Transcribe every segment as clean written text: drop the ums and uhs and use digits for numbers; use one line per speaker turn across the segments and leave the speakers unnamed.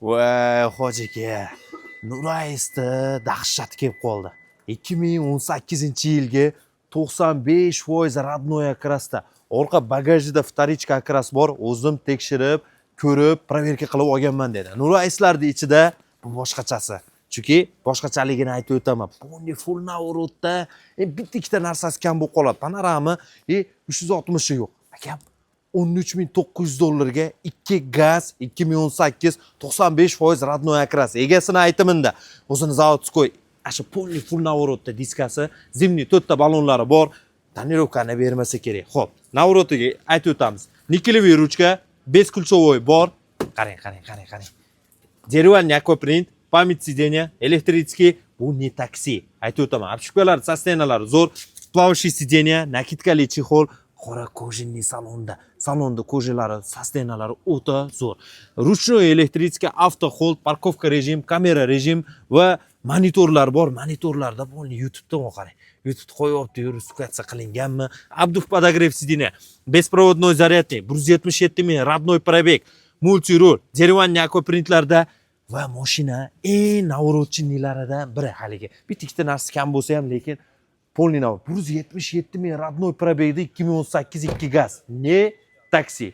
Voy, hoji aka, Nuraisda dahshat kelib qoldi. 2018-yilgi, 95% родной окрас da. Orqa bagajida вторичка окрас bor, o'zim tekshirib, ko'rib, проверка qilib olganman, dedi. Nuraislarni ichida bu boshqachasi. Chunki boshqachaligini aytib o'taman. Полный full наворот da bitta ikkita narsasi kam bo'lib qoladi. Panorama и 360 yo'q. Akam, 13 900 dollarga 2 gaz, 2018, 95% родной окрас. Egasini aytimida o'zini заводской, asha полный full наворот da diskasi, зимний to'rtta ballonlari bor. Тонировка ni bermasa kerak. Xo'p, наворот iga aytib o'tamiz. Никелевый ручка, бесключевой bor. Qarang, qarang, qarang, qarang. Деревянный аквапринт, память сиденья, электрический, bu не taksi. Aytib o'taman. Обшивка lar, состояния lari zo'r. Плавающий сиденья, накидка li чехол, qora кожаный salonda. Salonda кожа lari, состояния lari o'ta zo'r. Ручной электрический, авто hold, парковка rejim, kamera rejim va monitorlar bor. Monitorlarda полный YouTube'da, qarang. YouTube qo'yyapti, русификация qilinganmi? Обдув, подогрев сиденья, беспроводной зарядный, 177 ming родной пробег, мультируль, деревянный аквапринт larda va mashina eng навороченный laridan biri haligi. Bitta ikkita narsa kam bo'lsa ham, lekin полный наворот. 177 ming родной пробег da, 2018, 2 gaz. Не taksi.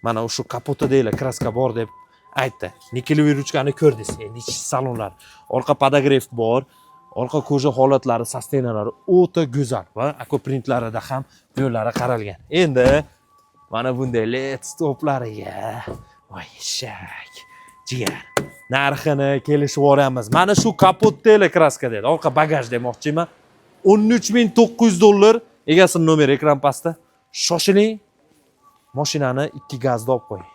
Mana shu kapotida краска bor deb aytdi. Никелевый ручка ni ko'rdingiz. Endi ichki salonlar. Orqa подогрев bor. Orqa кожа holatlari, состояния lari o'ta go'zal va аквапринт larida ham yo'llari qaralgan. Endi mana bunday led stoplariga, voy eshak, jigar. Narxini kelishib yuboramiz. Mana shu kapotda краска dedi. Orqa bagaj demoqchiman. 13 900 dollar. Egasini nomeri ekran pastda. Shoshiling. Mashinani 2 gazda olib qo'ying.